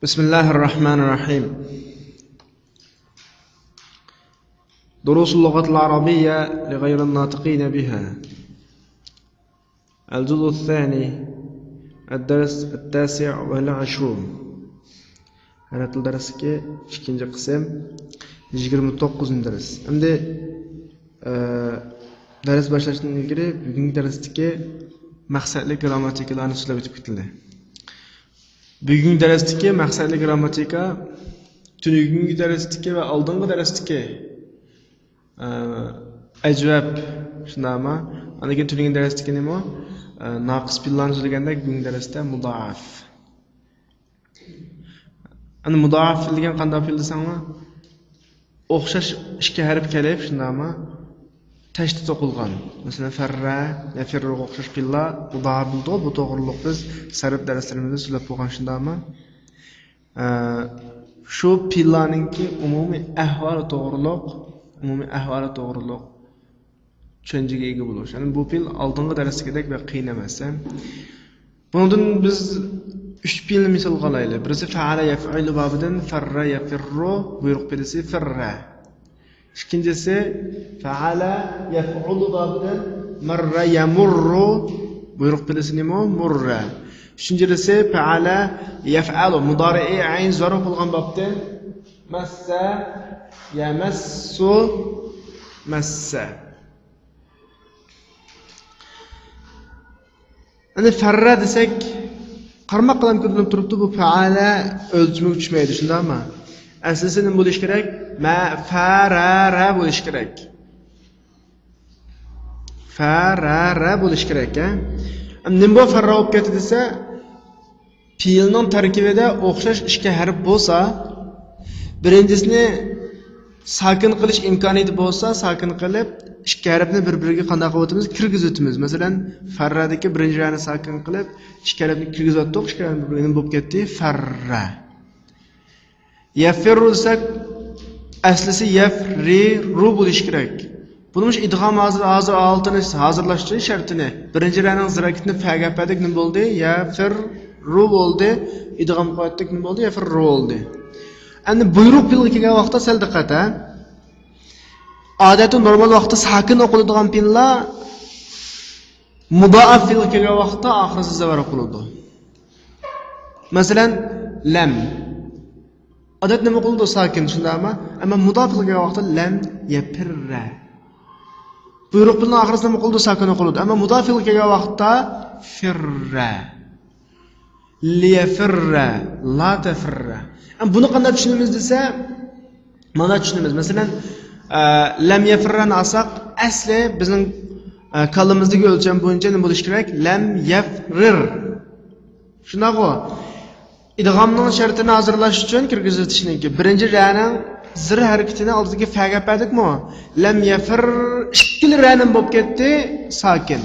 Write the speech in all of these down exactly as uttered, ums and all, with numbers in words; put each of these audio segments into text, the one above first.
بسم الله الرحمن الرحيم. دروس اللغة العربية لغير الناطقين بها. الجزء الثاني، الدرس التاسع والعشرون. ئانا تىل دەرسلىكى، ئىككىنچى قىسىم، يىگىرمە توققۇزىنچى دەرس. ئەمدى، ئە، دەرس باشلاشتىن ئىلگىرى بۈگۈنكى دەرستىكى مەقسەتلىك گىرامماتىكىلارنى سۆزلەپ ئۆتۈپ كېتىلدى. بۈگۈنكى دەرستىكى مەقسەتلىك گىرامماتىكا تۈنۈگۈنكى دەرستىكى ۋە ئالدىنقى دەرستىكى، ئە، ئەجۋەب، شۇنداقمۇ؟ ئاندىن كېيىن تۈنۈگۈنكى دەرستىكى نېمە؟ ئە، ناقىس پېئىللارنى سۆزلىگەندەك، بۈگۈنكى دەرستە مۇدائەف. ئەنە مۇدائەف پېئىل دېگەن قانداق پېئىل دېسەڭلار، ئوخشاش ئىككى ھەرپ كېلىپ، شۇنداقمۇ؟ تەشتە توقۇلغان. مەسىلەن، فەررە، يەفىررۇغا ئوخشاش پېئىللار مۇدائەف بولىدۇ. بۇ توغرۇلۇق بىز سەرپ دەرسلىرىمىزدە سۆزلەپ بولغان، شۇنداقمۇ؟ ئە، شۇ پېئىللارنىڭكى ئومۇمىي ئەھۋالى توغرۇلۇق، ئومۇمىي ئەھۋالى توغرۇلۇق چۈشەنچىگە ئىگە بولۇش. يەنى بۇ پېئىل ئالدىنقى دەرستىكىدەك بەك قىيىن ئەمەس. بۇنىڭدىن بىز ئۈچ پېئىلنى مىسالغا ئالايلى. بىرسى فەئەلە يەفئۇلۇ بابىدىن فەررە يەفىررۇ، بۇيرۇق پېئىلى فەررە. ئىككىنچىسى فەئەلە يەفئۇلۇ بابىدىن مەررە يەمۇررۇ، بۇيرۇق پېئىلى نېمە؟ مۇررە. ئۈچىنچىسى فەئەلە يەفئەلۇ، مۇدارىئى ئەين زارۇ بولغان بابتىن مەسسە يەمەسسۇ مەسسە. ئەنە فەررە دېسەك، قارىماق بىلەن كۆرۈنۈپ تۇرۇپتۇ، بۇ فەئەلە ئۆلچىمىگە چۈشمەيدۇ، شۇنداقمۇ؟ ئەسلىسى نېمە بولۇشى كېرەك؟ مە-، فەرەرە بولۇشى كېرەك. فەرەرە بولۇشى كېرەك، ھە؟ ئەمدى نېمە بۇ فەررە بولۇپ كەتتى دېسە، پېئىلنىڭ تەركىبىدە ئوخشاش ئىككى ھەرپ بولسا، بىرىنچىسىنى ساكىن قىلىش ئىمكانىيىتى بولسا، ساكىن قىلىپ، ئىككى ھەرپنى بىر-بىرىگە قانداق قىلىۋاتىمىز؟ كىرگۈزۈۋاتىمىز. مەسىلەن، فەررەدىكى بىرىنچى رەنى ساكىن قىلىپ، ئىككى ھەرپنى كىرگۈزۈۋاتتۇق، ئىككى ھەرپ بىر-بىرىگە نېمە بولۇپ كەتتى؟ فەررە. يەفىررۇ دېسەك، ئەسلىسى يەفرىرۇ بولۇشى كېرەك. بۇنىمۇ ئىدغام ھازىر، ھازىر ھالىتىنى ھازىرلاشتۇرۇش شەرتىنى. بىرىنچى رەنىڭ زىر ھەرىكىتىنى پەگە ئەپەدۇك، نېمە بولدى؟ يەفىررۇ بولدى. ئىدغام قىلىۋەتتۇق، نېمە بولدى؟ يەفىررۇ بولدى. ئەمدى بۇيرۇق پېئىلغا كەلگەن ۋاقىتتا سەل دىققەت، ھە. ئادەتتە نورمال ۋاقىتتا ساكىن ئوقۇلىدىغان پېئىللار مۇدائەپ پېئىلغا كەلگەن ۋاقىتتا ئاخىرسى زەۋەر ئوقۇلىدۇ. مەسىلەن، لەم. ئادەتتە نېمە ئوقۇلىدۇ؟ ساكىن، شۇنداقمۇ؟ ئەمما مۇدائەپ پېئىلغا كەلگەن ۋاقىتتا لەم يەپىررە. بۇيرۇق پېئىلنىڭ ئاخىرسى نېمە ئوقۇلىدۇ؟ ساكىن ئوقۇلىدۇ. ئەمما مۇدائەپ پېئىلغا كەلگەن ۋاقىتتا فىررە. لىيەفىررە، لا تەفىررە. ئەمما بۇنى قانداق چۈشىنىمىز دېسە، مانا چۈشىنىمىز. مەسىلەن، ئە، لەم يەفىررەنى ئالساق، ئەسلى بىزنىڭ، ئە، كاللىمىزدىكى ئۆلچەم بويىچە نېمە بولۇشى كېرەك؟ لەم يەفرىر. شۇنداقغۇ؟ ئىدغامنىڭ شەرتىنى ھازىرلاش ئۈچۈن كىرگۈزۈۋېتىشنىڭكى بىرىنچى رەنىڭ زىر ھەرىكىتىنى ئالدىدىكى فەگە ئەپەدۇقمۇ؟ لەم يەفىر، ئىككىلا رەنىم بولۇپ كەتتى، ساكىن.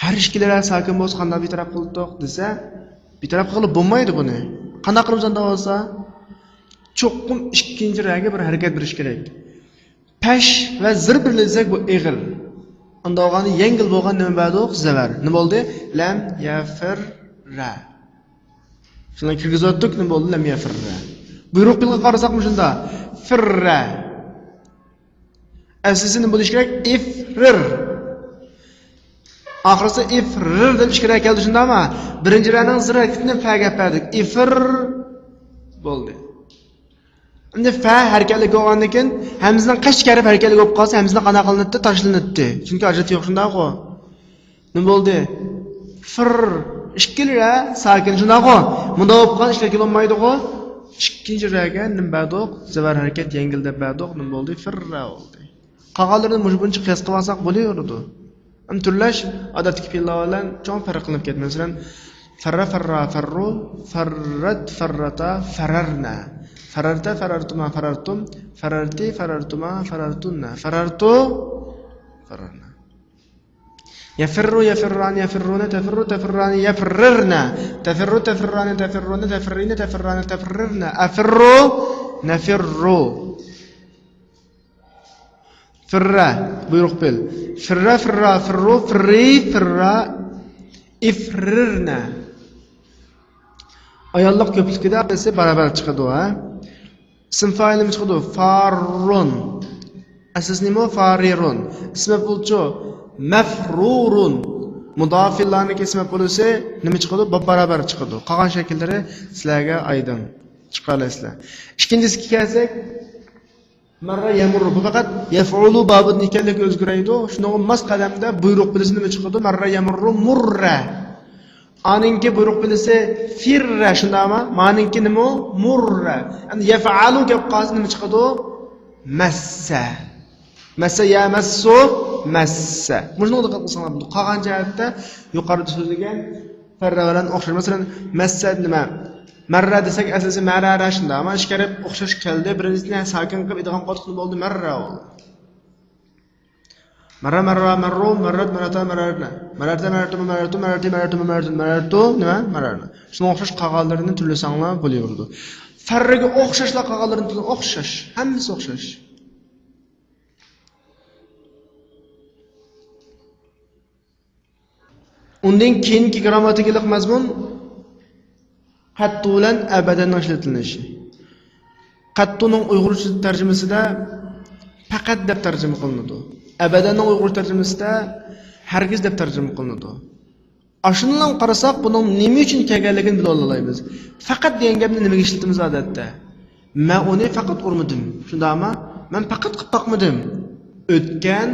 ھەر ئىككىلىرى ساكىن بولسا قانداق بىتەرەپ قىلدۇق دېسە، بىتەرەپ قىلىپ بولمايدۇ بۇنى. قانداق قىلىمىز ئانداق بولسا؟ چوقۇم ئىككىنچى رەگە بىر ھەرىكەت بېرىش كېرەك. پەش ۋە زىر بىرلىسەك بۇ ئېغىر. ئانداق بولغاندا يەڭگىل بولغان نېمە بەردۇق؟ زەۋەر. نېمە بولدى؟ لەم يەفىررە. شۇنى كىرگۈزۈۋەتتۇق، نېمە بولدى؟ لەم يەفىررە. بۇيرۇق پېئىلغا قارىساقمۇ شۇنداق. فىررە. ئەسلىسى نېمە بولۇشى كېرەك؟ ئىفرىر. ئاخىرسى ئىفرىر دەپ ئىككى رە كەلدى، شۇنداقمۇ؟ بىرىنچى رەنىڭ زىر ھەرىكىتىنى پەگە ئەپەدۇق. ئىفر بولدى. ئەمدى فە ھەرىكەتلىك بولغاندىن كېيىن ھەمزىنىڭ قەشتىكى ھەرپ ھەرىكەتلىك بولۇپ قالسا، ھەمزىنى قانداق قىلىناتتى؟ تاشلىناتتى. چۈنكى ھاجىتى يوق، شۇنداقغۇ؟ نېمە بولدى؟ فىر. ئىككىلا رە ساكىن، شۇنداقغۇ؟ مۇنداق بولۇپ قالغان ئىككىلا بولمايدىغۇ؟ ئىككىنچى رەگە نېمە بەردۇق؟ زەۋەر ھەرىكەت يەڭگىل دەپ بەردۇق. نېمە بولدى؟ فىررە بولدى. قالغانلىرىنى مۇشۇ بويىچە قىياس قىلىۋالساق بولۇۋېرىدۇ. ئەمدى تۈرلەش ئادەتتىكى پېئىللار بىلەن چوڭ پەرق قىلىنىپ كەتتى. مەسىلەن، فەررە، فەررا، فەررۇ، فەررەت، فەررەتا، فەرەرنە. فەرەرتە، فەرەرتۇما، فەرەرتۇم، فەرەرتى، فەرەرتۇما، فەرەرتۇننە. فەرەرتۇ، فەرەرنا. يەفىررۇ، يەفىررانى، يەفىررۇنە، تەفىررۇ، تەفىررانى، يەپىررىرنە. تەفىررۇ، تەفىررانى، تەفىررۇنە، تەفىررىنە، تەفىررانە، تەفىررىرنە. ئەفىررۇ، نەفىررۇ. فىررە، بۇيرۇق پېئىل. فىررە، فىررا، فىررۇ، فىررى، فىررا، ئىفرىرنە. ئاياللىق كۆپلۈكىدە ئەسلى بارابەر چىقىدۇ، ھە؟ ئىسىم فائىل نېمە چىقىدۇ؟ فاررۇن. ئەسلىسى نېمە؟ فارىرۇن. ئىسمى مەپئۇلچۇ؟ مەفرۇرۇن. مۇدافىئىللارنىڭكى ئىسمى مەپئۇلىسى نېمە چىقىدۇ؟ باپبارابەر چىقىدۇ. قالغان شەكىللىرى سىلەرگە ئايدىڭ. چىقالايسىلەر. ئىككىنچىسىگە كەلسەك، مەررە يەمۇررۇ. بۇ پەقەت يەفئۇلۇ بابىدىن ئىكەنلىكى ئۆزگىرەيدۇ. شۇنىڭغا ماس قەدەمدە بۇيرۇق بېلىسى نېمە چىقىدۇ؟ مەررە يەمۇررۇ مۇررە. ئانىڭكى بۇيرۇق بېلىسى فىررە، شۇنداقمۇ؟ مانىڭكى نېمە ئۇ؟ مۇررە. ئەمدى يەفئەلۇ گەپ قالسا نېمە چىقىدۇ؟ مەسسە. مەسسە يەمەسسۇ، مەسسە. مۇشۇنىڭغا دىققەت قىلساڭلار بولىدۇ. قالغان جەھەتتە يۇقىرىدا سۆزلىگەن فەررە بىلەن ئوخشاش. مەسىلەن، مەسسە نېمە؟ مەررە دېسەك، ئەسلىسى مەرەرە شۇنداق. ئەمما ئىككى ھەرپ ئوخشاش كەلدى. بىرىنچىسىنى ساكىن قىلىپ ئىدغام قىلىپ بولدى، مەررە بولدى. مەررە، مەررا، مەررۇ، مەررەت، مەررەتا، مەررەرنە. مەررەتە، مەررەتۇ، مەررەتۇ، مەررەتى، مەررەتۇ، مەررەتۇ، مەررەرتۇ، نېمە؟ مەررەرنە. شۇنىڭغا ئوخشاش قالغانلىرىنى تۈرلىسەڭلار بولۇۋېرىدۇ. فەررىگە ئوخشاشلا قالغانلىرىنى تۈرلىسەڭ ئوخشاش. ھەممىسى ئوخشاش. ئۇندىن كېيىنكى گىرامماتىكىلىق مەزمۇن قەتتۇ بىلەن ئەبەدەننىڭ ئىشلىتىلىشى. قەتتۇنىڭ ئۇيغۇرچە تەرجىمىسىدە پەقەت دەپ تەرجىمە قىلىنىدۇ. ئەبەدەننىڭ ئۇيغۇرچە تەرجىمىسىدە ھەرگىز دەپ تەرجىمە قىلىنىدۇ. ئاشۇندىلا قارىساق، بۇنىڭ نېمە ئۈچۈن كەلگەنلىكىنى بىلىۋالالايمىز. پەقەت دېگەن گەپنى نېمىگە ئىشلىتىمىز ئادەتتە؟ مەن ئۇنى پەقەت ئۇرمىدىم. شۇنداقمۇ؟ مەن پەقەت قىلىپ باقمىدىم. ئۆتكەن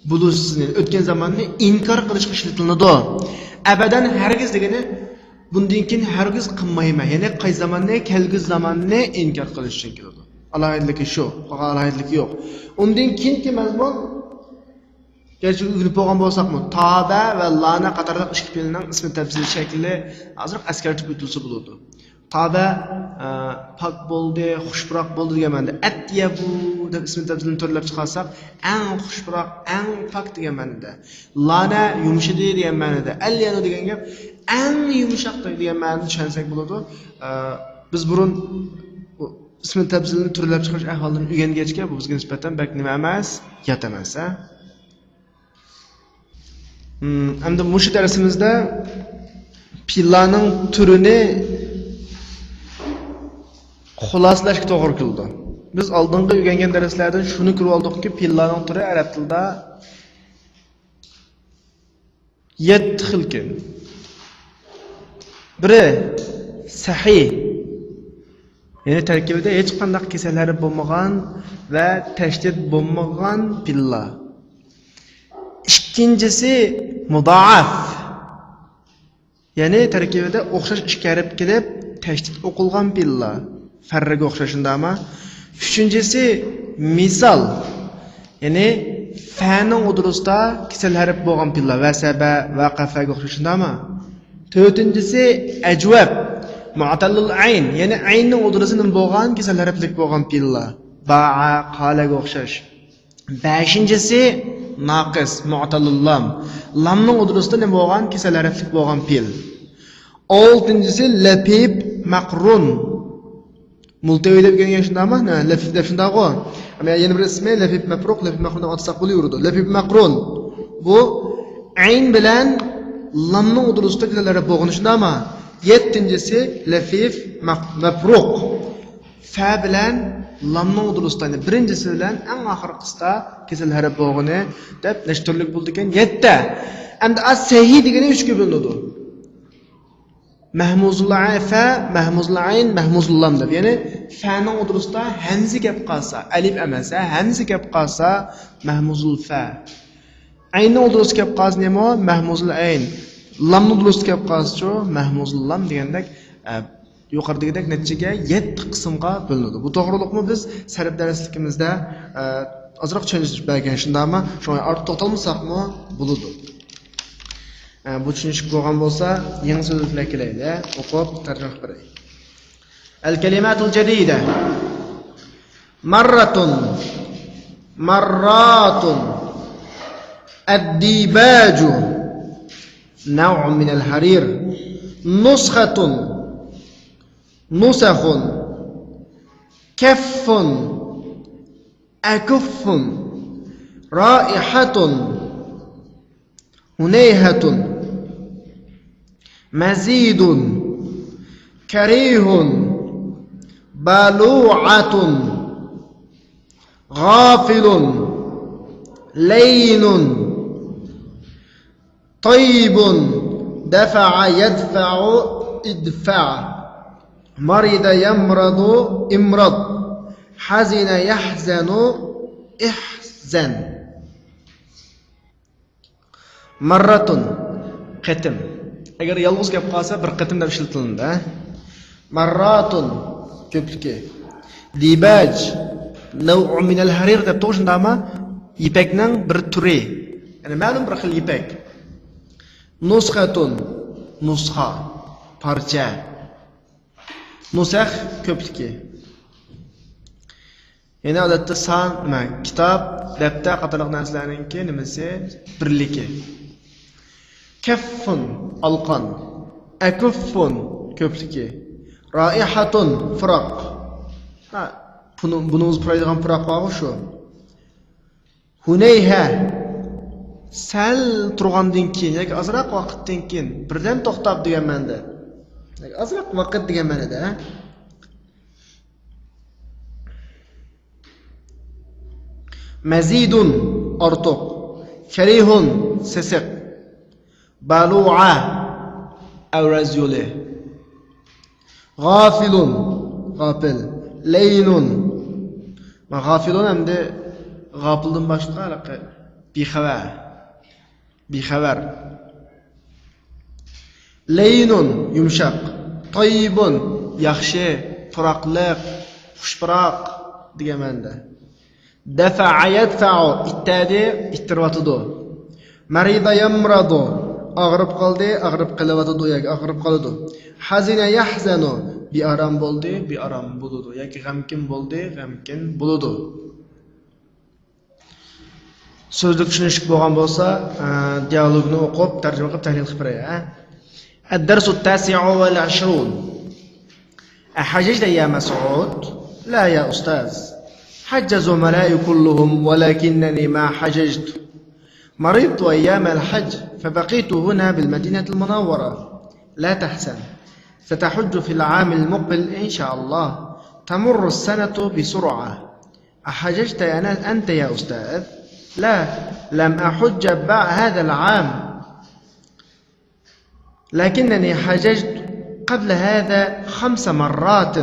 بولۇشسىزنى، ئۆتكەن زاماننى ئىنكار قىلىشقا ئىشلىتىلىدۇ. ئەبەدەن ھەرگىز دېگىنى، بۇندىن كېيىن ھەرگىز قىلمايمەن. يەنى قايسى زاماننى؟ كەلگۈسى زاماننى ئىنكار قىلىش ئۈچۈن كېلىدۇ. ئالاھىدىلىكى شۇ. باشقا ئالاھىدىلىكى يوق. ئۇندىن كېيىنكى مەزمۇن، گەرچە ئۆگىنىپ بولغان بولساقمۇ، تابە ۋە لانە قاتارلىق ئىككى پېئىلنىڭ ئىسمى تەپسىلىي شەكلى ئازراق ئەسكەرتىپ ئۆتۈلسە بولىدۇ. تابە، ئە، پاك بولدى، خۇش پۇراق بولدى دېگەن مەنىدە. ئەتيەبۇ دەپ ئىسمى تەپسىلىنى تۈرلەپ چىقارساق، ئەڭ خۇش پۇراق، ئەڭ پاك دېگەن مەنىدە. لانە يۇمشىدى دېگەن مەنىدە. ئەليەنۇ دېگەن گەپ ئەڭ يۇمشاق دېگەن مەنىدە چۈشەنسەك بولىدۇ. ئە، بىز بۇرۇن بۇ ئىسمى تەپسىلىنى تۈرلەپ چىقىرىش ئەھۋاللىرىنى ئۆگەنگەچكە، بۇ بىزگە نىسبەتەن بەك نېمە ئەمەس، يات ئەمەس، ھە؟ ھىم، ئەمدى مۇشۇ دەرسىمىزدە پېئىللارنىڭ تۈرىنى خۇلاسىلەشكە توغرا كېلىدۇ. بىز ئالدىنقى ئۆگەنگەن دەرسلەردىن شۇنى كۆرۈۋالدۇقكى، پېئىللارنىڭ تۈرى ئەرەب تىلىدا يەتتە خىلكەن. بىرى سەھىھ، يەنى تەركىبىدە ھېچقانداق كېسەل ھەرپ بولمىغان ۋە تەشدىد بولمىغان پېئىللار. ئىككىنچىسى مۇدائەف، يەنى تەركىبىدە ئوخشاش ئىككى ھەرپ كېلىپ، تەشدىد ئوقۇلغان پېئىللار. فەررىگە ئوخشاش، شۇنداقمۇ؟ ئۈچىنچىسى مىسال، يەنى فەنىڭ ئوتتۇرىسىدا كېسەل ھەرپ بولغان پېئىللار، ۋەسەبە، ۋەقەفەگە ئوخشاش، شۇنداقمۇ؟ تۆتىنچىسى ئەجۋەب، مۇئتەللۇل ئەين، يەنى ئەيننىڭ ئوتتۇرىسىدا نېمە بولغان، كېسەل ھەرپلىك بولغان پېئىللار، باءە، قالەگە ئوخشاش. بەشىنچىسى ناقىس، مۇئتەللۇل لام، لامنىڭ ئوتتۇرىسىدا نېمە بولغان، كېسەل ھەرپلىك بولغان پېئىل. ئالتىنچىسى لەپىپ مەقرۇن. مۇلتەۋى دەپ ئۆگەنگەن شۇنداقمۇ؟ ھە، لەفىف دەپ شۇنداقغۇ؟ ئەمما يەنە بىر ئىسمى لەفىف مەپروق، لەفىف مەقرۇن دەپ ئاتىساق بولۇۋېرىدۇ. لەفىف مەقرۇن. بۇ ئەين بىلەن لامنىڭ ئوتتۇرىسىدا كېسەل ھەرپ بولغىنى شۇنداقمۇ؟ يەتتىنچىسى لەفىف مەق-، مەپروق. فە بىلەن لامنىڭ ئوتتۇرىسىدا، يەنى بىرىنچىسى بىلەن ئەڭ ئاخىرقىسىدا كېسەل ھەرپ بولغىنى دەپ نەچچە تۈرلۈك بولىدىكەن؟ يەتتە. ئەمدى ئا سەھىھ دېگىنى ئۈچكە بۆلۈنىدۇ. مەھمۇزۇل ئەين، فە، مەھمۇزۇل ئەين، مەھمۇزۇل لام دەپ. يەنى فەنىڭ ئوتتۇرىسىدا ھەمزە كەپ قالسا، ئەلىپ ئەمەس، ھە، ھەمزە كەپ قالسا، مەھمۇزۇل فە. ئەيننىڭ ئوتتۇرىسىدا كەپ قالسا نېمە؟ مەھمۇزۇل ئەين. لامنىڭ ئوتتۇرىسىدا كەپ قالسىچۇ؟ مەھمۇزۇل لام دېگەندەك، ئە، يۇقىرىدىكىدەك نەتىجىگە يەتتە قىسىمغا بۆلۈنىدۇ. بۇ توغرىلىقمۇ بىز سەرپ دەرسلىكىمىزدە، ئە، ئازراق چۈشەندۈرۈپ بەرگەن، شۇنداقمۇ؟ شۇڭا ئارتۇق توختالمىساقمۇ بولىدۇ. ئە، بۇ چۈشىنىشلىك بولغان بولسا، يېڭى سۆزلۈكلەر كېلەيلى، ئوقۇپ تەرجىمە قىلىپ بېرەي. الكلمات الجديدة. مرة، مرات. الديباج، نوع من الحرير. نسخة، نسخ. كف، أكف. رائحة، هنيهة. مزيد، كريه، بلوعة، غافل، لين، طيب، دفع، يدفع، ادفع، مرض، يمرض، امرض، حزن، يحزن، احزن. مەرراتۇن، قېتىم. ئەگەر يالغۇز كەپ قالسا، بىر قېتىم دەپ ئىشلىتىلىدۇ. مەرراتۇن، كۆپلۈكى. دىباج، نەۋئۇ مىنەل ھەرىر دەپتۇ، شۇنداقمۇ؟ يىپەكنىڭ بىر تۈرى. يەنى مەلۇم بىر خىل يىپەك. نۇسخەتۇن، نۇسخا، پارچە. نۇسەخ، كۆپلۈكى. يەنى ئادەتتە سان، نېمە، كىتاب، دەپتەر قاتارلىق نەرسىلەرنىڭكى نېمىسى؟ بىرلىكى. كەففۇن، ئالىقان. ئەكۇففۇن، كۆپلۈكى. رائىھەتۇن، پۇراق. ھە، بۇنى، بۇنىڭىز پۇرايدىغان پۇراق بارغۇ شۇ. ھۇنەيھە، سەل تۇرغاندىن كېيىن ياكى ئازراق ۋاقىتتىن كېيىن، بىردەم توختاپ دېگەن مەنىدە. ياكى ئازراق ۋاقىت دېگەن مەنىدە، ھە؟ مەزىدۇن، ئارتۇق. كەرىھۇن، سېسىق. بەلۇئە، ئەۋرەز يولى. غافىلۇن، غاپىل. لەينۇن. ما غافىلۇن ئەمدى غاپىلدىن باشقا ھېلىقى بىخەۋەر. بىخەۋەر. لەينۇن، يۇمشاق. تەييىبۇن، ياخشى، پۇراقلىق، خۇش پۇراق دېگەن مەنىدە. دەفەئە يەدفەئۇ، ئىتتەردى، ئىتتىرىۋاتىدۇ. مەرىدە يەمرەدۇ، ئاغرىپ قالدى، ئاغرىپ قېلىۋاتىدۇ ياكى ئاغرىپ قالىدۇ. ھەزىنە يەھزەنۇ، بىئارام بولدى، بىئارام بولىدۇ ياكى غەمكىن بولدى، غەمكىن بولىدۇ. سۆزلۈك چۈشىنىشلىك بولغان بولسا، ئە، دىيالوگنى ئوقۇپ، تەرجىمە قىلىپ، تەھلىل قىلىپ بېرەي، ھە؟ الدرس التاسع والعشرون. أحججت يا مسعود؟ لا يا أستاذ. حج زملائي كلهم ولكنني ما حججت. مرضت أيام الحج فبقيت هنا بالمدينة المنورة. لا تحزن. ستحج في العام المقبل إن شاء الله. تمر السنة بسرعة. أحججت أنا، أنت يا أستاذ؟ لا، لم أحج بع-، هذا العام. لكنني حججت قبل هذا خمس مرات.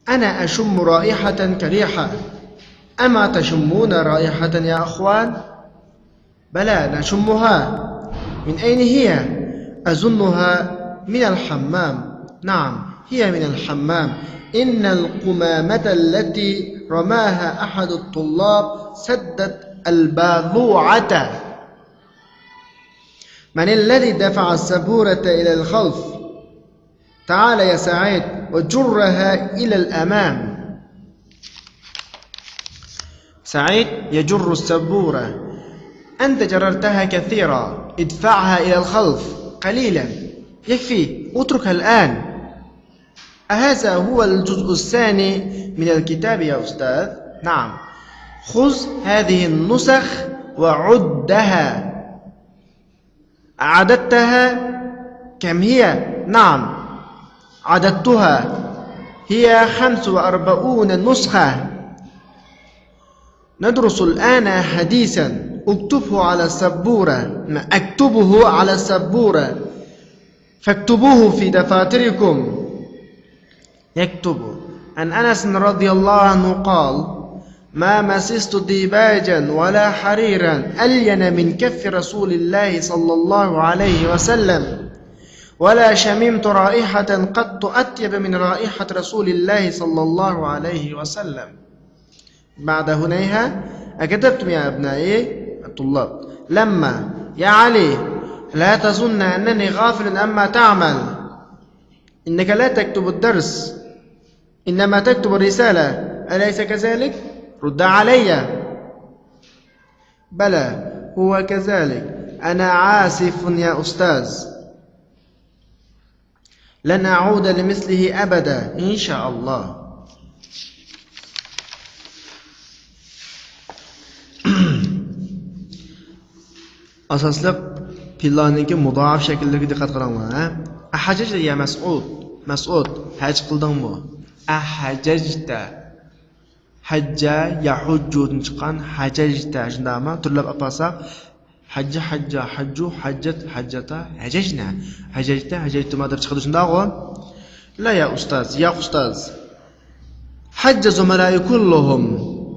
أنا أشم رائحة كريهة. أما تشمون رائحة يا أخوان؟ بلى، نشمها. من أين هي؟ أظنها من الحمام. نعم، هي من الحمام. إن القمامة التي رماها أحد الطلاب سدت البالوعة. من الذي دفع السبورة إلى الخلف؟ تعال يا سعيد وجرها إلى الأمام. سعيد يجر السبورة. أنت جررتها كثيرا، ادفعها إلى الخلف قليلا. يكفي، اتركها الآن. أهذا هو الجزء الثاني من الكتاب يا أستاذ؟ نعم. خذ هذه النسخ وعدها. أعددتها؟ كم هي؟ نعم، عددتها، هي خمس وأربعون نسخة. ندرس الآن حديثا، اكتبه على السبورة، اكتبه على السبورة، فاكتبوه في دفاتركم. يكتب. عن أنس رضي الله عنه قال: ما مسست ديباجا ولا حريرا ألين من كف رسول الله صلى الله عليه وسلم، ولا شممت رائحة قط أطيب من رائحة رسول الله صلى الله عليه وسلم. بعد هنيهة، أكتبتم يا أبنائي الطلاب؟ لما، يا علي، لا تظن أنني غافل عما تعمل. إنك لا تكتب الدرس، إنما تكتب الرسالة، أليس كذلك؟ رد علي. بلى، هو كذلك. أنا آسف يا أستاذ. لن أعود لمثله أبدا، إن شاء الله. ئاساسلىق پېئىللارنىڭكى مۇدائىپ شەكىللىرىگە دىققەت قىلىڭلار، ھە؟ أحججت يا مسعود؟ مەسئۇد، ھەج قىلدىڭمۇ؟ ئەھەجەجتە. ھەججە، يەھۇججۇدىن چىققان ھەجەجتە. شۇنداقمۇ؟ تۈرلەپ ئاپارساق، ھەججە، ھەججا، ھەججۇ، ھەججەت، ھەججاتا، ھەجەجنە. ھەجەجتە، ھەجەجتۇما دەپ چىقىدۇ، شۇنداقغۇ؟ لا يا ئۇستاز، ياق ئۇستاز. ھەججە زۇمەلائى كۇللۇھۇم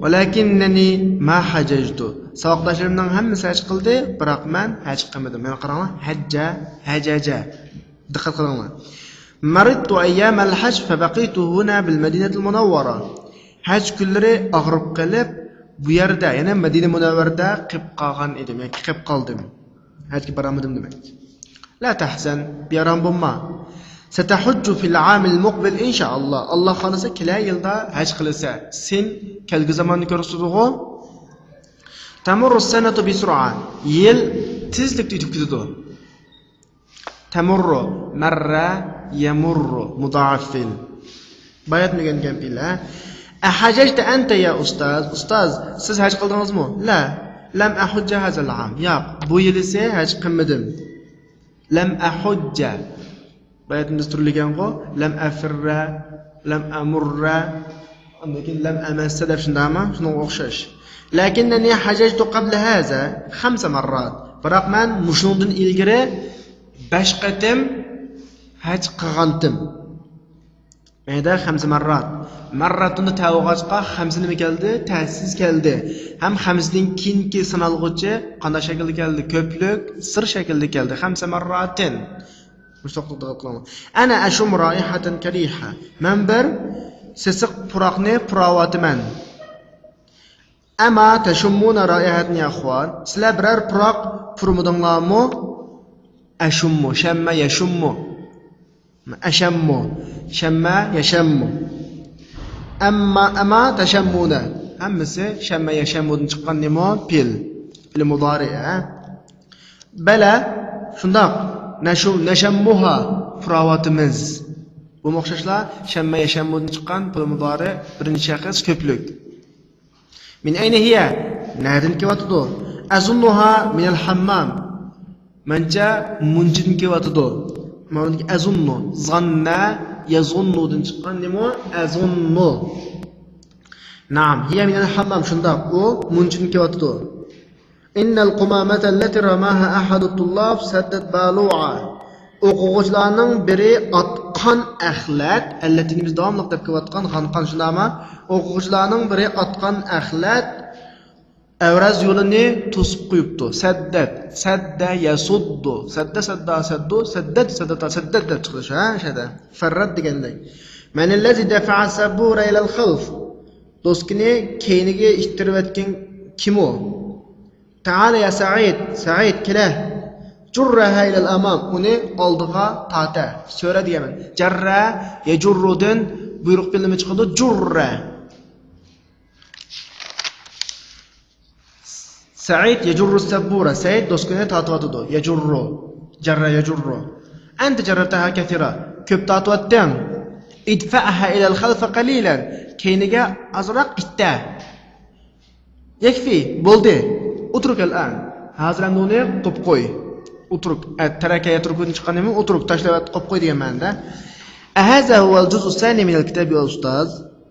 ۋەلەكىننەنى ما ھەجەجتۇ. ساۋاقداشلىرىمنىڭ ھەممىسى ھەج قىلدى، بىراق مەن ھەج قىلمىدىم. يەنە قاراڭلار، ھەججە، ھەجەجە. دىققەت قىلىڭلار. مەرىدتۇ ئەييامەل ھەج فەبەقىيتۇ ھۇنا بىل مەدىنەتىل مۇنەۋۋەرە. ھەج كۈنلىرى ئاغرىپ قېلىپ، بۇ يەردە، يەنى مەدىنە مۇنەۋۋەردە قېلىپ قالغان ئىدىم، ياكى قېلىپ قالدىم. ھەجگە بارالمىدىم دېمەك. لا تەھزەن، بىئارام بولما. ستەھۇججۇ فىل ئامىل مۇقبىل ئىنشائاللا. ئاللا خالىسا كېلەر يىلدا ھەج قىلىسەن. سىن كەلگۈ زاماننى كۆرسىتىدىغۇ. تەمۇررۇ سەنەتۇ بىسۇرئە. يىل تېزلىكتە ئۆتۈپ كېتىدۇ. تەمۇررۇ، مەررە، يەمۇررۇ، مۇدائەپ فېئىل. باياتىن ئۆگەنگەن پېئىل، ھە؟ ئەھەجەجتە ئەنتە يا ئۇستاز؟ ئۇستاز، سىز ھەج قىلدىڭىزمۇ؟ لا، لەم ئەھۇججە ھازەل ئام. ياق، بۇ يىل ئىسە ھەج قىلمىدىم. لەم ئەھۇججە. باياتىن بىز تۈرلىگەنغۇ؟ لەم ئەفىررە، لەم ئەمۇررە. ئاندىن كېيىن لەم ئەمەسسە دەپ شۇنداقمۇ؟ شۇنىڭغا ئوخشاش. لەكىننەنى ھەجەجتۇ قەبلە ھازا خەمسە مەررات. بىراق مەن مۇشۇنىڭدىن ئىلگىرى بەش قېتىم ھەج قىلغانتىم. مەيدە خەمسە مەررات. مەرراتتىن تەۋۇغاچقا خەمسە نېمە كەلدى؟ تەسىس كەلدى. ھەم خەمسىدىن كېيىنكى سانالغۇچى قانداق شەكىلدە كەلدى؟ كۆپلۈك سىر شەكلىدە كەلدى. خەمسە مەرراتىن. مۇشۇنداق دىققەت قىلىڭلار. ئەنە ئەشۇممۇ رائىھەتەن كەرىھە. مەن بىر سېسىق پۇراقنى پۇراۋاتىمەن. ئەما تەشۇممۇنە رائىھەتەن يا ئىخۋان. سىلەر بىرەر پۇراق پۇرىمىدىڭلارمۇ؟ ئەشۇممۇ، شەممە يەشۇممۇ. ئەشەممۇ، شەممە يەشەممۇ. ئەمما، ئەما تەشەممۇنە. ھەممىسى شەممە يەشەممۇدىن چىققان نېمە؟ پېئىل. پېئىل مۇدارىئ، ھە؟ بەلە، شۇنداق. نەشۇ، نەشەممۇھا، پۇراۋاتىمىز. بۇمۇ ئوخشاشلا، شەممە يەشەممۇدىن چىققان پېئىل مۇدارىئ، بىرىنچى شەخس كۆپلۈك. مىن ئەينە ھىيە؟ نەدىن كېلىۋاتىدۇ؟ ئەزۇننۇھا مىنەل ھەممام. مەنچە مۇنچىدىن كېلىۋاتىدۇ. ماۋۇدىكى ئەزۇننۇ. زاننە يەزۇننۇدىن چىققان نېمە؟ ئەزۇننۇ. نەئەم، ھىيە مىنەل ھەممام، شۇنداق، ئۇ مۇنچىدىن كېلىۋاتىدۇ. ئىننەل قۇمامەتەللەتى رەماھا ئەھەدۇت تۇللاب سەددەت بالۇئا. ئوقۇغۇچىلارنىڭ بىرى ئاتقان ئەخلەت، ئەللەتىنى بىز داۋاملىق دەپ كېلىۋاتقان غانقان شۇنداقما؟ ئوقۇغۇچىلارنىڭ بىرى ئاتقان ئەخلەت ئەۋرەز يولىنى توسۇپ قويۇپتۇ. سەددەت، سەددە يەسۇددۇ، سەددە سەددا سەددۇ، سەددەت سەددەتا سەددەت دەپ چىقىدۇ شۇ، ھە، شەدە. فەررەت دېگەندەك. مەنىللەزى دەفەئە سەببۇرە ئىلەل خەلف. دوسكىنى كەينىگە ئىتتىرىۋەتكەن كىم ئۇ؟ تەئالە يا سەئىد، سەئىد، كېلە. جۇررەھە ئىلەل ئامام، ئۇنى ئالدىغا تارتە. سۆرە دېگەن. جەررە يەجۇررۇدىن بۇيرۇق پېئىل نېمە چىقىدۇ؟ جۇررە. سەئىد يەجۇررۇ سەببۇرە، سەئىد دوسكىنى تارتىۋاتىدۇ. يەجۇررۇ، جەررە يەجۇررۇ. ئەنتە جەررەتەھا كەسىرا، كۆپ تارتىۋەتتىڭ. ئىدفەئەھا ئىلەل خەلفە قەلىلەن، كەينىگە ئازراق ئىتتە. يەكفى، بولدى. ئۇترۇك ئەلئان، ھازىر ئەمدى ئۇنى قويۇپ قوي. ئۇترۇك، ئە، تەرەكە يەترۇكۇدىن چىققان نېمە؟ ئۇترۇك، تاشلاپ قويۇپ قوي دېگەن مەنىدە. ئەھازا ھۇۋەل جۇزئۇ سانى مىنەل كىتابى يا ئۇستاز؟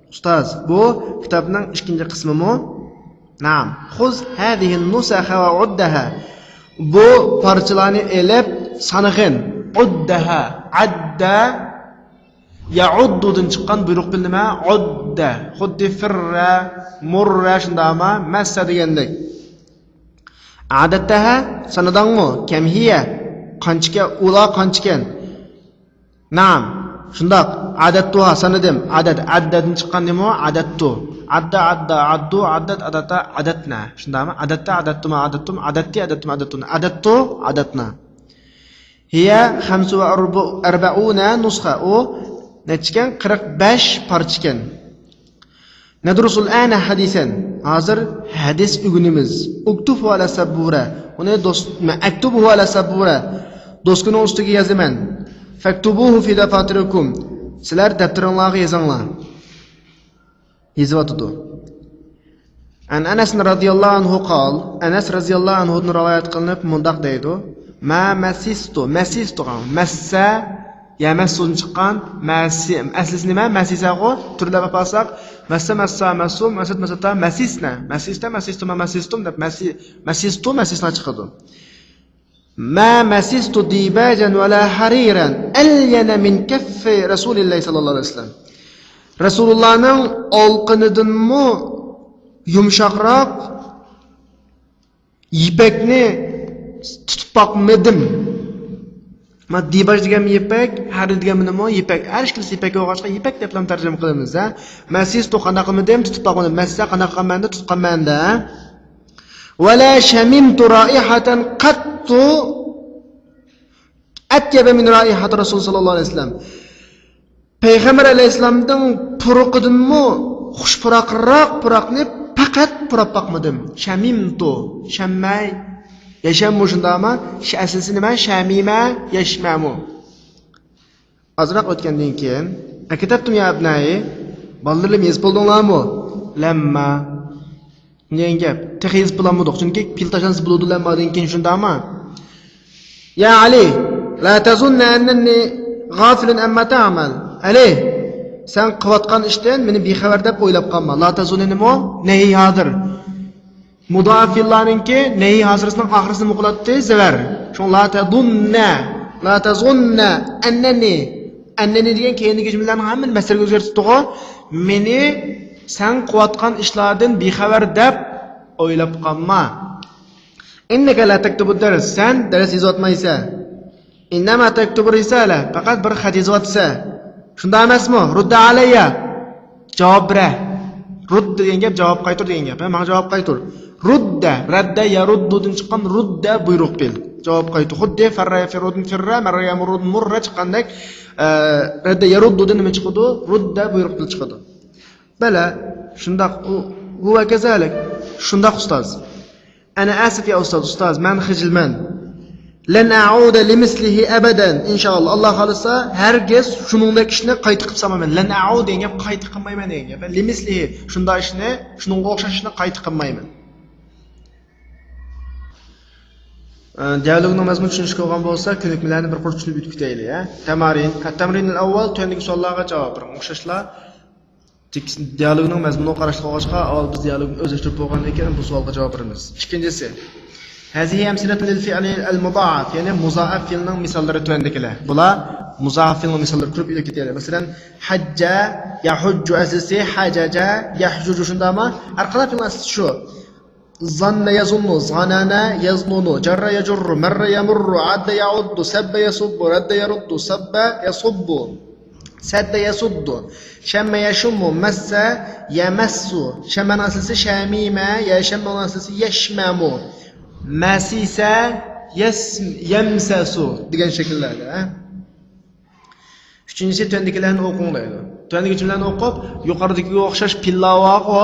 ئۇستاز، بۇ كىتابنىڭ ئىككىنچى قىسمىمۇ؟ نەئەم. خۇز ھازىھىن نۇسەخە ۋە ئۇددەھا. بۇ پارچىلارنى ئېلىپ سانىغىن. ئۇددەھا. ئەددە يەئۇددۇدىن چىققان بۇيرۇق پېئىل نېمە؟ ئۇددە. خۇددى فىررە، مۇررە شۇنداقما؟ مەسسە دېگەندەك. ئەدەدتەھا، سانىدىڭمۇ؟ كەم ھىيە، قانچىكەن، ئۇلار قانچىكەن؟ نەئەم، شۇنداق. ئەدەدتۇھا، سانىدىم. ئەدەد، ئەددەدىن چىققان نېمە ئۇ؟ ئەدەدتۇ. ئەددە، ئەددە، ئەددۇ، ئەددەد، ئەدەدتە، ئەدەدنە. شۇنداقمۇ؟ ئەدەدتە، ئەدەدتۇما، ئەدەدتۇم، ئەدەدتى، ئەدەدتۇما، ئەدەدتۇنە. ئەدەدتۇ، ئەدەدنا. ھىيە خەمسە ۋە ئەربە-، ئەربەئۇنە نۇسخە. ئۇ نەچچىكەن؟ قىرىق بەش پارچىكەن. نەدرۇسۇل ئەنە ھەدىسەن. ھازىر ھەدىس ئۆگىنىمىز. ئۇكتۇبھۇ ئەلە سەببۇرە. ئۇنى دوس-، مە-، ئەكتۇبھۇ ئەلە سەببۇرە. دوسكىنىڭ ئۈستىگە يازىمەن. فەكتۇبۇھۇ فى دەفاتىرىكۇم. سىلەر دەپتىرىڭلارغا يېزىڭلار. يېزىۋاتىدۇ. ئەن ئەنەس رەزىيەللاھۇ ئەنھۇ قال، ئەنەس رەزىيەللاھۇ ئەنھۇدىن رىۋايەت قىلىنىپ مۇنداق دەيدۇ، ما مەسىستۇ، مەسىستۇ، مەسسە، يەمەسسۇدىن چىققان. مەسى، ئەسلىسى نېمە؟ مەسىسەغۇ. تۈرلەپ ئاپ قالساق، مەسسە، مەسسا، مەسسۇ، مەسسەت، مەسسەتا، مەسىسنە. مەسىستە، مەسىستۇما، مەسىستۇم دەپ، مەسى، مەسىستۇ، مەسىسنا چىقىدۇ. ما مسست ديباجا ولا حريرا ألين من كف رسول الله صلى الله عليه وسلم. رەسۇلۇللانىڭ ئالقىنىدىنمۇ يۇمشاقراق يىپەكنى تۇتۇپ باقمىدىم. ما دىباج دېگەن يىپەك، ھەرىر دېگەن مۇنىمۇ يىپەك. ھەر ئىككىلىسى يىپەك بولغاچقا يىپەك دەپلا تەرجىمە قىلىمىز ھە. مەسىستۇ قانداق قىلمىدىم، تۇتۇپ باقمىدىم. مەسسە قانداق قىلغان مەندە، تۇتقان مەندە. ولا شممت رائحة قط أطيب من رائحة رسول صلى الله عليه وسلم. پەيغەمبەر ئەلەيھىسسالامنىڭ پۇرىقىدىنمۇ خۇش پۇراقراق پۇراقنى پەقەت پۇراپ باقمىدىم. شممت، شەممە، يەشەممۇ شۇنداقما؟ ش-، ئەسلىسى نېمە؟ شەمىمە، يەشمەمۇ. ئازراق ئۆتكەندىن كېيىن، أكتبتم يا أبنائي، بالىلىرىم يېزىپ بولدۇڭلارمۇ؟ لما دېگەن گەپ. تېخى يېزىپ بولالمىدۇق، چۈنكى پېئىل تاشلانسا بولىدۇ لەممادىن كېيىن، شۇنداقما؟ يا علي، لا تظن أنني غافل عما تعمل. ئەلى، سەن قىلىۋاتقان ئىشتىن مېنى بىخەۋەر دەپ ئويلاپ قالما. لا تظن نېمە؟ نەھى ھازىر. مۇدائىپ پېئىللارنىڭكى نەھى ھازىرىسىنىڭ ئاخىرىسىنى نېمە قىلاتتى؟ زەۋەر. شۇڭا لا تظن، لا تظن أنني. أنني دېگەن كەينىدىكى جۈملىلەرنىڭ ھەممىنى مەسدەرگە ئۆزگەرتىپتىغۇ. مېنى سەن قىلىۋاتقان ئىشلاردىن بىخەۋەر دەپ ئويلاپ قالما. إنك لا تكتب الدرس، سەن دەرس يېزىۋاتمايسەن. إنما تكتب الرسالة، پەقەت بىر خەت يېزىۋاتىسەن. شۇنداق ئەمەسمۇ؟ رد علي، جاۋاب بېرە. رد دېگەن گەپ جاۋاب قايتۇر دېگەن گەپ. ھە، ماڭا جاۋاب قايتۇر. رد، رد يرد دىن چىققان رد بۇيرۇق پېئىل. جاۋاب قايتۇر. خۇددى فر يفرّدىن فرّ، مەرّ يەمۇرّدىن مۇرّە چىققاندەك، ئە، رد يرد دىن نېمە چىقىدۇ؟ رد بۇيرۇق پېئىل چىقىدۇ. بەلە، شۇنداق، ئۇ، ھۇۋە كەزالىك. شۇنداق، ئۇستاز. ئەنە ئاسىف يا ئۇستاز، ئۇستاز، مەن خىجىلمەن. لەن ئەئۇدە لىمىسلىھى ئەبەدەن. ئىنشائاللا، ئاللا خالىسا، ھەرگىز شۇنىڭدەك ئىشنى قايتا قىلىپ سالمايمەن. لەن ئەئۇدە دېگەن گەپ قايتا قىلمايمەن دېگەن گەپ. لىمىسلىھى، شۇنداق ئىشنى، شۇنىڭغا ئوخشاش ئىشنى قايتا قىلمايمەن. ئە، دىئالوگنىڭ مەزمۇنى چۈشىنىشكە بولغان بولسا، كۆنۈكمىلەرنى بىر قۇر چۈشىنىپ ئۆتۈپ كېتەيلى، ھە؟ تەمارىن، التمرين الأول، تۆۋەندىكى سوئاللارغا جاۋاب بېرىڭ. ئوخشاشلا، تېكىست دىئالوگنىڭ مەزمۇنىغا قاراشلىق بولغاچقا، ئاۋۋال بىز دىئالوگنى ئۆزلەشتۈرۈپ بولغاندىن كېيىن بۇ سوئالغا جاۋاب بېرىمىز. ئىككىنچىسى، هذه أمثلة للفعل المضاعف، يەنى مۇزائەپ فېئىلنىڭ مىساللىرى تۆۋەندىكىلەر. بۇلار مۇزائەپ فېئىلنىڭ مىساللىرى، كۆرۈپ ئۆتۈپ كېتەيلى. مەسىلەن، حج يحج ئەسلىسى حججە يحجج، شۇنداقمۇ؟ ھەر قانداق فېئىلنىڭ ئەسلىسى شۇ. ظن يظن، ظنن يظنن، جر يجر، مر يمر، عد يعد، سب يسب، رد يرد، صب يصب، سد يسد، شم يشم، مس يمس. شمنىڭ ئەسلىسى شەمىمە، يەشەممۇنىڭ ئەسلىسى يەشمەمۇ. مەسىسە يەس-، يەمسەسۇ دېگەن شەكىللەردە، ھە؟ ئۈچىنچىسى، تۆۋەندىكىلەرنى ئوقۇڭ دەيدۇ. تۆۋەندىكى جۈملىلەرنى ئوقۇپ، يۇقىرىدىكىگە ئوخشاش پېئىللار بارغۇ،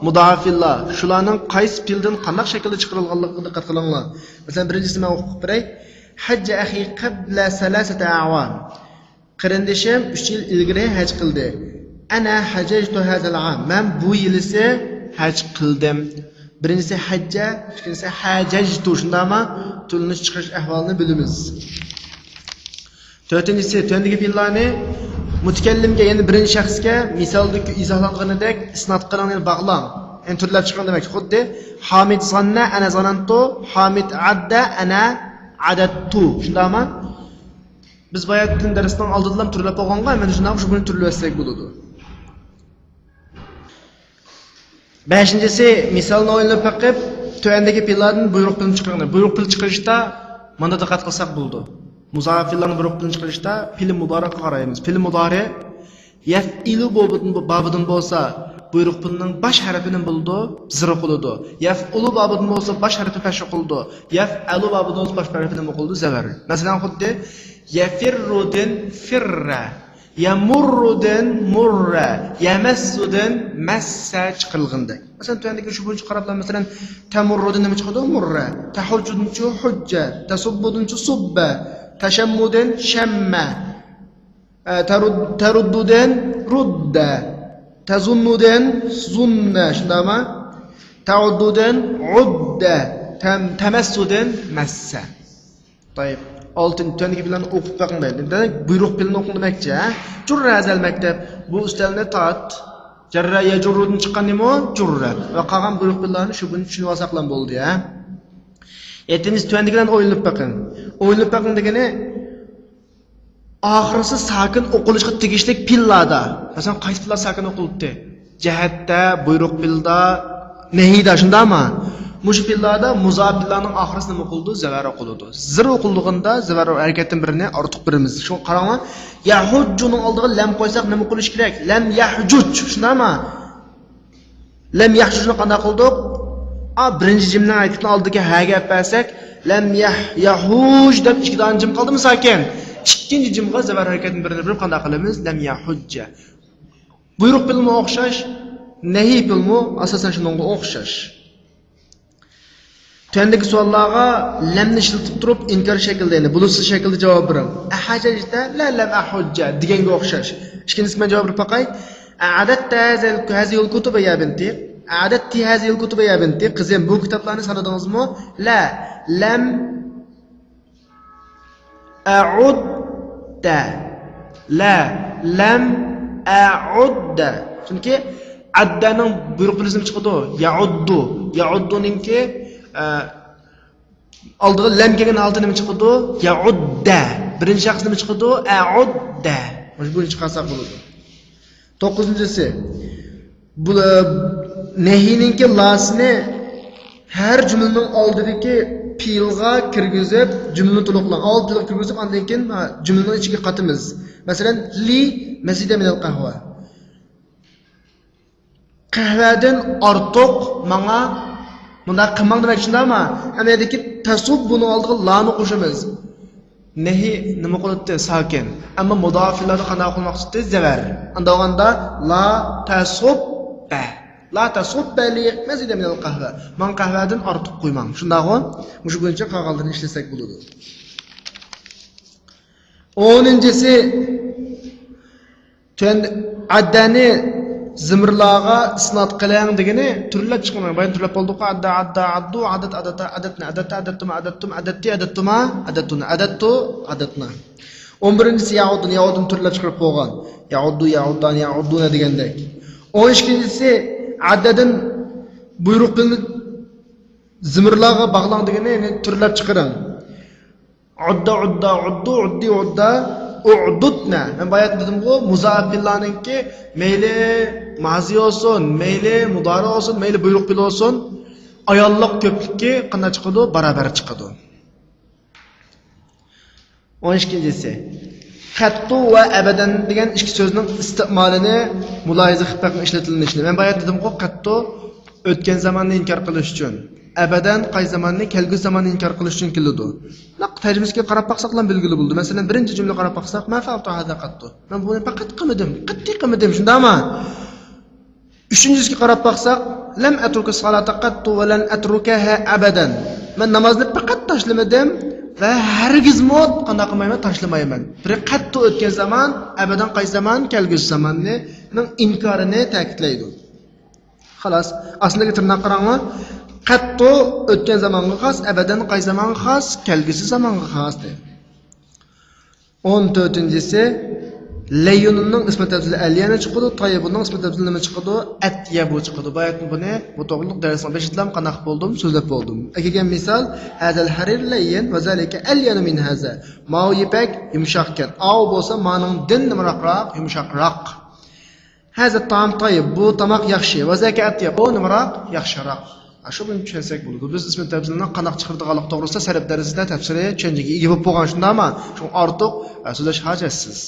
مۇدائىپ پېئىللار. شۇلارنىڭ قايسى پېئىلدىن قانداق شەكىلدە چىقىرىلغانلىقىغا دىققەت قىلىڭلار. مەسىلەن، بىرىنچىسىنى مەن ئوقۇپ بېرەي. حج أخي قبل ثلاثة أعوام. قېرىندىشىم ئۈچ يىل ئىلگىرى ھەج قىلدى. أنا حججت هذا العام. مەن بۇ يىلىسى ھەج قىلدىم. بىرىنچىسى ھەججە، ئىككىنچىسى ھەجەجتۇ. شۇنداقمۇ؟ تىللىنىش چىقىرىش ئەھۋالىنى بىلىمىز. تۆتىنچىسى، تۆۋەندىكى پېئىللارنى مۇتەكەللىمگە، يەنى بىرىنچى شەخسكە، مىسالدا ئىزاھلانغىنىدەك ئىسناد قىلىڭ، يەنى باغلاڭ. يەنى تۈرلەپ چىقىرىڭ دېمەكچى. خۇددى ھامىد زاننە، ئەنە زانەنتۇ، ھامىد ئەددە، ئەنە ئەدەتتۇ. شۇنداقمۇ؟ بىز باياتىن دەرسنىڭ ئالدىدىلا تۈرلەپ بولغانغا، مەن شۇنداق شۇ كۈنى تۈرلەۋەتسەك بولىدۇ. بەشىنچىسى، مىسالنى ئويلىنىپ بېقىپ، تۆۋەندىكى پېئىللاردىن بۇيرۇق پېئىلنى چىقىرىڭ. بۇيرۇق پېئىل چىقىرىشتا مانا دىققەت قىلساق بولىدۇ. مۇزائەپ پېئىللارنى بۇيرۇق پېئىلنى چىقىرىشتا پېئىل مۇدارىئغا قارايمىز. پېئىل مۇدارىئ يەفئىلۇ بابىدىن، بابىدىن بولسا، بۇيرۇق پېئىلنىڭ باش ھەرپىنى بولىدۇ، زىر قىلىدۇ. يەفئۇلۇ بابىدىن بولسا، باش ھەرپى پەشۇ قىلىدۇ. يەفئەلۇ بابىدىن بولسا، باش ھەرپىنى نېمە قىلىدۇ؟ زەۋەر. مەسىلەن، خۇددى يەفىررۇدىن فىررە، يەمۇررۇدىن مۇررە، يەمەسسۇدىن مەسسە چىقىرىلغىنىدەك. مەسىلەن، تۆۋەندىكى شۇ بويىچە قاراپلا، مەسىلەن، تەمۇررۇدىن نېمە چىقىدۇ؟ مۇررە. تەھۇججۇدىنچۇ؟ ھۇججە. تەسۇببۇدىنچۇ؟ سۇببە. تەشەممۇدىن؟ شەممە. ئە، تەرۇد-، تەرۇددۇدىن رۇددە. تەزۇننۇدىن زۇننە. شۇنداقمۇ؟ تەئۇددۇدىن ئۇددە. تەم-، تەمەسسۇدىن مەسسە. تايىپ. ئالتىنچى، تۆۋەندىكى پېئىللارنى ئوقۇپ بېقىڭ دەيدۇ. دېمەك، بۇيرۇق پېئىلىنى ئوقۇڭ دېمەكچى، ھە؟ جۇررە ھەزەل مەكتەپ. بۇ ئۈستەلنى تارت. جەررە يەجۇررۇدىن چىققان نېمە ئۇ؟ جۇررە. ۋە قالغان بۇيرۇق پېئىللارنى شۇ بۇنى چۈشىنىۋالساقلا بولدى، ھە؟ يەتتىنچىسى، تۆۋەندىكىلەرنى ئويلىنىپ بېقىڭ. ئويلىنىپ بېقىڭ دېگىنى، ئاخىرسى ساكىن ئوقۇلۇشقا تېگىشلىك پېئىللاردا، مەسىلەن، قايسى پېئىللار ساكىن ئوقۇلدى؟ جەھەتتە، بۇيرۇق پېئىلدا، نەھىيدا، شۇنداقمۇ؟ مۇشۇ پېئىللاردا مۇزارىپ پېئىللارنىڭ ئاخىرسى نېمە ئوقۇلىدۇ؟ زەۋەر ئوقۇلىدۇ. زىر ئوقۇلىدىغىندا زەۋەر ھەرىكەتتىن بىرىنى ئارتۇق بېرىمىز. شۇڭا قاراڭلار، يەھۇججۇنىڭ ئالدىغا لەم قويساق نېمە ئوقۇلۇشى كېرەك؟ لەم يەھجۇج، شۇنداقمۇ؟ لەم يەھجۇجنى قانداق قىلدۇق؟ ئا، بىرىنچى جىمنىڭ ھەرىكىتىنى ئالدىدىكى ھەگە ئېلىپ بەرسەك، لەم يەھ-، يەھۇج دەپ ئىككى دانە جىم قالدىمۇ ساكىن؟ ئىككىنچى جىمغا زەۋەر ھەرىكەتنى بىرىنى بېرىپ قانداق قىلىمىز؟ لەم يەھۇججە. بۇيرۇق پېئىلمۇ ئوخشاش، نەھىي پېئىلمۇ ئاساسەن شۇنىڭغا ئوخشاش. تۆۋەندىكى سوئاللارغا لەمنى ئىشلىتىپ تۇرۇپ ئىنكار شەكىلدە، يەنى بولۇشسىز شەكىلدە جاۋاب بېرىڭ. ئەھەجەجتە، لە، لەم ئەھۇججە دېگەنگە ئوخشاش. ئىككىنچىسىگە مەن جاۋاب بېرىپ باقاي. ئەدەتتە ھەزىل، ھەزىھىل كۇتۇبە يا بىنتى. ئەدەتتى ھەزىھىل كۇتۇبە يا بىنتى. قىزىم، بۇ كىتابلارنى سانىدىڭىزمۇ؟ لە، لەم ئەئۇددە. لە، لەم ئەئۇددە. چۈنكى ئەددەنىڭ بۇيرۇق پېئىلى نېمە چىقىدۇ؟ يەئۇددۇ. يەئۇددۇنىڭكى، ئە، ئالدىغا لەم كەلگەن ھالىتى نېمە چىقىدۇ؟ يەئۇددە. بىرىنچى شەخس نېمە چىقىدۇ؟ ئەئۇددە. مۇشۇ بويىچە چىقارساق بولىدۇ. توققۇزىنچىسى. بۇ، ئە، نەھىينىڭكى لاسىنى ھەر جۈملىنىڭ ئالدىدىكى پېئىلغا كىرگۈزۈپ، جۈملىنى تولۇقلاڭ. ئاۋۋال پېئىلغا كىرگۈزۈپ، ئاندىن كېيىن، ھە، جۈملىنىڭ ئىچىگە قاتىمىز. مەسىلەن، لى مەزىدە مىنەل قەھۋە. قەھۋەدىن ئارتۇق ماڭا مۇنداق قىلماڭ دېمەكچى، شۇنداقمۇ؟ ئەمەلىيەتتىكى تەسۇب بۇنىڭ ئالدىغا لانى قوشىمىز. نەھى نېمە قىلىدۇ؟ ساكىن. ئەمما مۇداپىئىلاردا قانداق قىلماقچى؟ زەۋەر. ئانداق بولغاندا، لا تەسۇببە. لا تەسۇببە لى مەزىدە مىنەل قەھۋە. ماڭا قەھۋەدىن ئارتۇق قويماڭ. شۇنداقغۇ؟ مۇشۇ بويىچە قالغانلىرىنى ئىشلىسەك بولىدۇ. ئونىنچىسى، تۆن-، ئەددەنى زىمىرلارغا ئىسناد قىلىڭ دېگىنى تۈرلەپ چىقىرىڭ. بايان تۈرلەپ بولدۇققۇ، ئەددە، ئەددە، ئەددۇ، ئەدەت، ئەدەتە، ئەدەتنە، ئەدەتتە، ئەدەتتىما، ئەدەتتۇم، ئەدەتتى، ئەدەتتۇما، ئەدەتتۇنە، ئەدەتتۇ، ئەدەتنا. ئون بىرىنچىسى يەئۇددۇنى، يەئۇددۇنى تۈرلەپ چىقىرىپ بولغان. يەئۇددۇ، يەئۇددان، يەئۇددۇنە دېگەندەك. ئون ئىككىنچىسى ئەددەدىن بۇيرۇق پېئىلنى زىمىرلارغا باغلاڭ دېگىنى، يەنى تۈرلەپ چىقىرىڭ. ئۇددا، ئۇددا، ئۇددۇ، ئۇددى، ئۇددا، ئۇدۇتنە. مەن بايا دېدىمغۇ، مۇزارىپ پېئىللارنىڭكى مەيلى مازى بولسۇن، مەيلى مۇدارى بولسۇن، مەيلى بۇيرۇق پېئىلى بولسۇن، ئاياللىق كۆپلۈكى قانداق چىقىدۇ؟ باراۋەر چىقىدۇ. ئون ئىككىنچىسى. قەتتۇ ۋە ئەبەدەن دېگەن ئىككى سۆزنىڭ ئىستىمالىنى مۇلاھىزە قىلىپ بېقىڭ، ئىشلىتىلىشىنى. مەن بايا دېدىمغۇ، قەتتۇ ئۆتكەن زاماننى ئىنكار قىلىش ئۈچۈن، ئەبەدەن قايسى زاماننى؟ كەلگۈسى زاماننى ئىنكار قىلىش ئۈچۈن كېلىدۇ. نەق تەرجىمىسىگە قاراپ باقساقلا بىلگىلى بولىدۇ. مەسىلەن، بىرىنچى جۈملىگە قاراپ باقساق، ما فەئەلتۇ ھازا قەتتۇ. مەن بۇنى پەقەت قىلمىدىم، قەتئىي قىلمىدىم، شۇنداقمۇ؟ ئۈچىنچىسىگە قاراپ باقساق، لەم ئەترۇكە سالاتا قەتتۇ ۋە لەن ئەترۇكەھە ئەبەدەن. مەن نامازنى پەقەت تاشلىمىدىم ۋە ھەرگىزمۇ قانداق قىلمايمەن؟ تاشلىمايمەن. بىرى قەتتۇ ئۆتكەن زامان، ئەبەدەن قايسى زامان؟ كەلگۈسى زاماننىڭ ئىنكارىنى تەكىتلەيدۇ. خالاس. ئاستىدىكى تىرناققا قاراڭلار. قەتتۇ ئۆتكەن زامانغا خاس، ئەبەدەن قايسى زامانغا خاس؟ كەلگۈسى زامانغا خاس، دەيدۇ. ئون تۆتىنچىسى، لەييۇننىڭ ئىسمى تەپزىلى ئەليەنى چىقىدۇ، تاييىبۇننىڭ ئىسمى تەپزىلى نېمە چىقىدۇ؟ ئەتيەبۇ چىقىدۇ. باياتىن بۇنى بۇ توغرىلىق دەرسنىڭ بېشىدىلا قانداق بولدۇم؟ سۆزلەپ بولدۇم. ئەكەلگەن مىسال، ھازال ھەرىر لەييىن ۋە زالىكە ئەليەنۇ مىن ھازا. ماۋۇ يىپەك يۇمشاقكەن. ئاۋۇ بولسا مانىڭدىن نېمىراقراق، يۇمشاقراق. ھازا تائام تاييىب، بۇ تاماق ياخشى. ۋە زاكە ئەتيەب، بۇ نېمىراق؟ ياخشىراق. ئاشۇ بىلەن چۈشەنسەك بولىدۇ. بىز ئىسمى تەپزىلنى قانداق چىقىرىدىغانلىق توغرىسىدا سەرپ دەرسىدە تەپسىلىي چۈشەنچىگە ئىگە بولۇپ بولغان، شۇنداقمۇ؟ شۇڭا ئارتۇق، ئە، سۆزلەش ھاجەتسىز.